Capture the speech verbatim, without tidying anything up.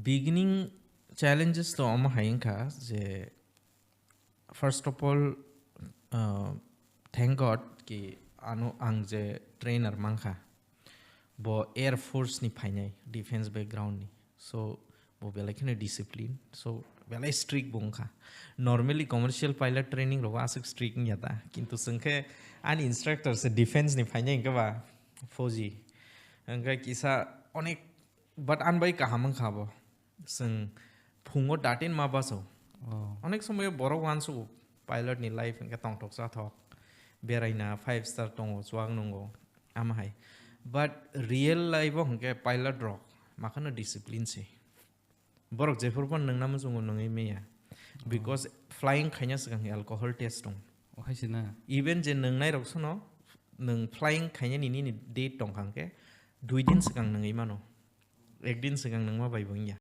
Beginning challenges to omo hai wngkha je, first of all, uh, thank God ki ano ang je trainer mankha, bo Air Force ni phainai, defense background ni. So bo belai kheno discipline, so belai strict bo wngkha. Normally commercial pilot training rok aswk strict wngya ta, kintu chwng khe ani instructor se defense ni phainai hwnkhe ba fauji, hwnkhe kisa onek, but an bai kaham wngkha bo. Chwng phungo datin ma baso. Oh. Onek somoyo borok uansugo pilot ni life hwnkhe tongthok chathok, beraina five star tongo, chuak nungo, ama hai. But real life o hwnkhe pilot rok makhano discipline se. Borok jephuru phano nungna muchungo nungwi manya. Because flying khaina swkang alcohol test tong. Oh, hai se na. Even je nungnai rok sono, nung flying khainani nini date tongkha hwnkhe dui din swkang nungwi mano. Ek din swkang nungma bai bo wngya.